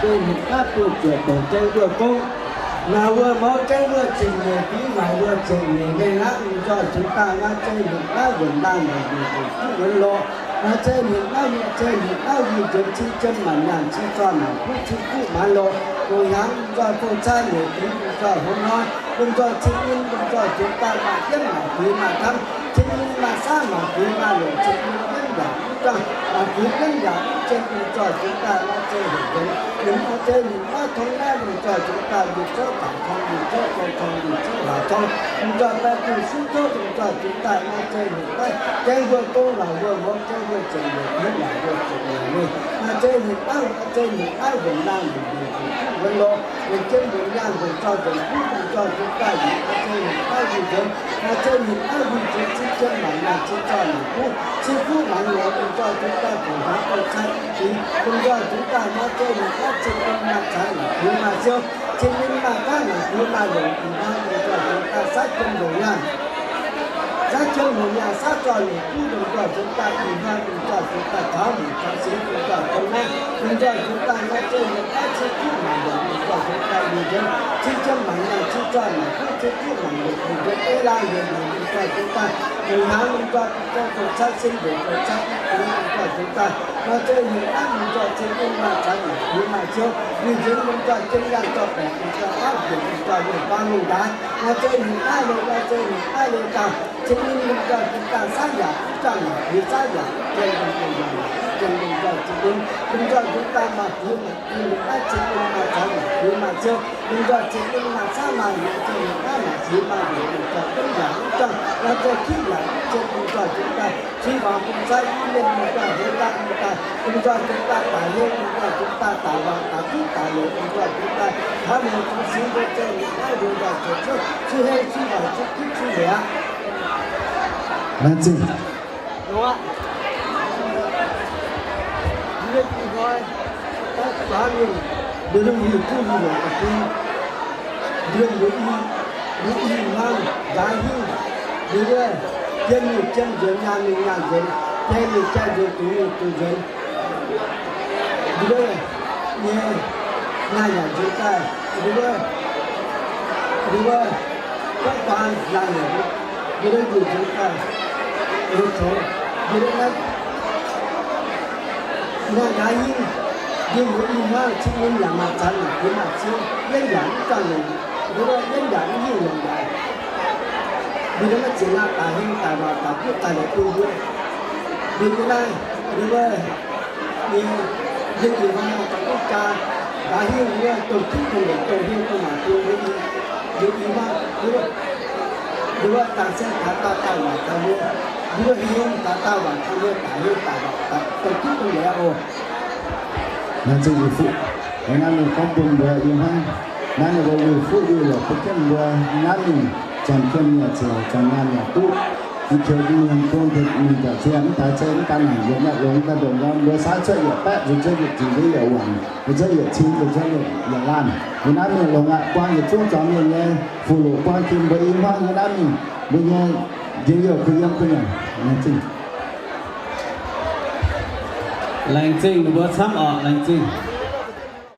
Zeiz Hmz naaiv buoz-zuoqc dongc Jaeng Mbuo gong. Naaic wuov mouz Jaeng Mbuo zingc nyeic fingx, naaic wuov zingc nyeic mengh aqv. Mv nzoih zungx daaih naaiv Zeiz Hmz naaiv nzuonx laanh nzengc nzengc nzengc duqv wuonx lorqc. Naaiv Zeiz Hmz naaiv, Zeiz Hmz naaiv wuic nzuonx cing jiem maanc nyaanh, cing zorn maanc kuv, cing kuv maanc loz. Dongh hnyangx mv nzoih fong caaiv nyeic fingx, mv nzoih hmz hnoi, mv nzoih cing nyim, mv nzoih zungx daaih maaih jienv maanc fingx maaih camv, cing nyim maaih saav, maanc fingx maaih longc, cing nyim jienv yaac mv jangh, maanc fingx jienv yaac mv jien, mv nzoih zungx daaih naaiv Zeiz Hmz nzuonx. Ninh naaiv Zeiz Hmz naaiv tong naaiv, mv nzoih zungx daaih mingh zouv zaangc tong, mingh zouv gong tong, mingh zouv waac tong, mv nzoih baeqc duqv suv zouv, mv nzoih zungx daaih naaiv Zeiz Hmz naaiv Jaeng Mbuo gong, naaic wuov mouz Jaeng Mbuo zingc nyeic fingx, naaic wuov zingc nyeic mengh. Naaiv Zeiz Hmz naaiv, naaiv Zeiz Hmz naaiv nzuonx laanh nzengc nzengc nzengc duqv wuonx lorqc. Ninh jienv mbuo nyaanh nzengc zorqv nzengc kuv, mv nzoih zungx daaih yie naaiv Zeiz Hmz naaiv wuic nzuonx. Naaiv Zeiz Hmz naaiv wuic nzuonx cing jiem maanc nyaanh, cing zorn maanc kuv, cing kuv maanc loz, mv nzoih zungx daaih dongh hnyangx fong caaiv nyeic fingx, mv nzoih zungx daaih naaiv Zeiz Hmz naaiv cing nyim maaih cangx, maanc fingx maaih siou, cing nyim maaih gaanv, maanc fingx maaih longc, ih hnoi mv nzoih zungx daaih saav jiem longc nyaanh, saav jiem longc nyaanh, saav zorn longc kuv, mv nzoih zungx daaih ih hnoi mv nzoih zungx daaih taux muonc taux singx, mv nzoih zungx naaiv, mv nzoih zungx daaih naaiv Zeiz Hmz naaiv cing kuv maanc longc, mv nzoih zungx daaih mingh nzuonx cing jiem maanc nyaanh, cing zorn maanc kuv, cing kuv maanc longc, mv nzuonx ei laanh nzuonx nzuonx, mv nzoih zungx daaih dongh hnyangx, mv nzoih zungx daaih dongh caaiv sin nzuonx, dongh caaiv sin nzuonx, mv nzoih zungx daaih naaiv Zeiz Hmz naaiv mv nzoih cing nyim maaih cangx, maanc fingx maaih siou, mingh nzuonx mv nzoih jiem nyaanh zorqv baeqc, mv nzoih auv nzuonx, mv nzoih mienh guaan lungh ndaaix. Naaiv Zeiz Hmz naaiv longx, naaiv Zeiz Hmz naaiv longx daaih, cing nyim mv nzoih zungx daaih saav yaac mv jangh, maanc fingx saav yaac mv jien, mv nzoih zungx daaih cing nyim, mv nzoih zungx daaih maanc fingx maaih cing nyim maaih cangx, maanc fingx maaih siou, mv nzoih cing nyim maaih saav maaih longc, Zeiz Hmz naaiv maanc fingx maaih longc, mv nzoih zungx yaac mv jangh, naaiv Zeiz Hmz yaac mv jien, mv nzoih zungx daaih cui waangc bun caaiv i mienh, mv nzoih hlo daaih, mv nzoih, mv nzoih zungx daaih daic hlo, mv nzoih zungx daaih daic waangc daic duqv daic longc, mv nzoih zungx daaih taux muonc taux singx, mbuo Zeiz Hmz naaiv nzuonx nzoih zoux cuotv cui heng cui waaic cui kuv cui leiz aqv. Laengz zingh. Mbuo mbuo i, mbuo i hmuangv nqa'haav hingv, mbuo wuov jiem mingh jiem nzuonx, nyaanh mingh nyaanh nzuonx, jai mingh jai nzuonx, dungz mingh dungz nzuonx. Mbuo nyei nyaanh yaac nzuonx daaih, mbuo wuov, mbuo wuov gorngv baan laanh yaac mbuo wuov nzuonx daaih, mbuo coux, mbuo wuov naaiv nqa'haav hingv, mbuo mbuo i hmuangv cing nyim yaac maaih cangx, yaac fingx maaih siou, yienv yaac mv jangh longc, mbuo wuov yienv yaac mv hingh longc yaac, mbuo wuov maiv ziex naaiv daic heng daic waac daic duqv daaih lorqc bun mbuo. Mbuo nyei naaiv, mbuo wuov nyei, yie ih hnoi daaih duqv jaa, nqa'haav hingv mbuo dongh diuv dongh longc dongh hingh dongh maac bun mbuo i, mbuo i hmuangv, mbuo wuov, mbuo wuov dangh saeng taux daaih daaih waac taux mbuo, mbuo wuov hingh taux daaih waac taux mbuo daic heng daic waac daic dongh diuv dongh longc oc. Naaiv zingh Ih Fuqv, naaiv ninh gorngv bun mbuo i hmuangv, naaiv ninh mbuo Ih Fuqv Ih Luoqc bun jienv mbuo naaiv mingh, janx jiem yaac ziouc, janx nyaanh yaac duqv, mv qiex mv nyiemc bun mbuo mingh njiec zien mv daaih zei mv daaih naanc yietc nyatv longx daaih ndongc nor mbuo saav cuotv yietc baeqv, nzuonx cuotv yietc zingc, nduov yietc wangc, nzuonx cuotv yietc cin, nzuonx cuotv yietc laanh. Yiem naaiv mingh longx aqv, buang yietc zungv zuangx mienh nyei fuqv loqc buang jiem mbuo i hmuangv yiem naaiv mingh, mbuo nyei njien-youh kuh yiem kuh nyanc. Laengz zingh. Laengz zingh ninh mbuo camv oc, laengz zingh.